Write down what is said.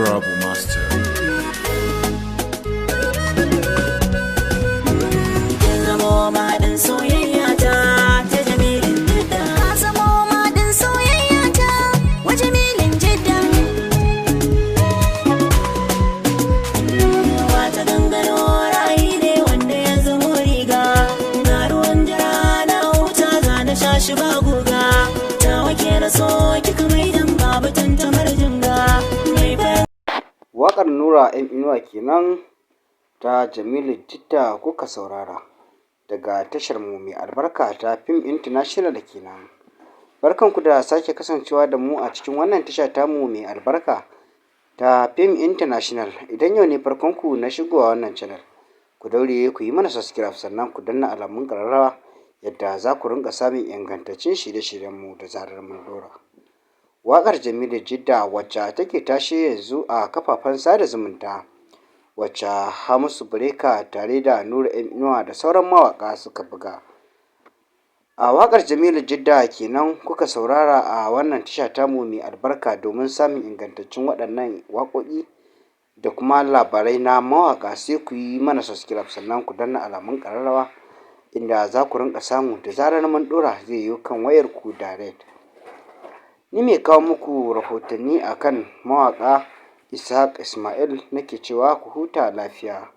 Bravo Master. Kin zamo maɗin soyayya ta ta Jamilin Jidda. Ka zamo maɗin soyayya ta wa Jamilin Jidda. Wata gangaro ra'ayi ne wanda ya zamo riga. Ga ruwan jira na huta za na sha shi ba guga. Ta wake na so kika mai dan babu tantamar jinga. Mai farin Waƙar Nura M Inuwa kenan ta Jamilu Jidda kuka saurara daga tashar mu mai albarka ta Fim International kenan. Barkanku da sake kasancewa da mu a cikin wannan tasha tamu mai albarka ta Fim International. Idan yau ne farkonku na shigowa wannan channel, ku daure ku yi mana subscribe, sannan ku danna alamun ƙararrawa yadda za ku rinƙa samun ingantaccen shirye-shiryenmu da zarar mun ɗora. Waƙar Jamilu Jidda wacce take tashe yanzu a kafafen sada zumunta, wacce Hamisu Breaker tare da Nura M Inuwa da sauran mawaƙa suka buga. A waƙar Jamilu Jidda kenan kuka saurara a wannan tasha tamu mai albarka. Domin samun ingantaccen waɗannan waƙoƙi da kuma labarai na mawaƙa, sai ku yi mana subscribe, sannan ku danna alamun ƙararrawa inda za ku rinƙa samu da zarar mun ɗora, zai yiwu kan wayarku direct. Ni mai kawo muku rahotanni akan mawaƙa, Ishaq Ismail, nake cewa ku huta lafiya.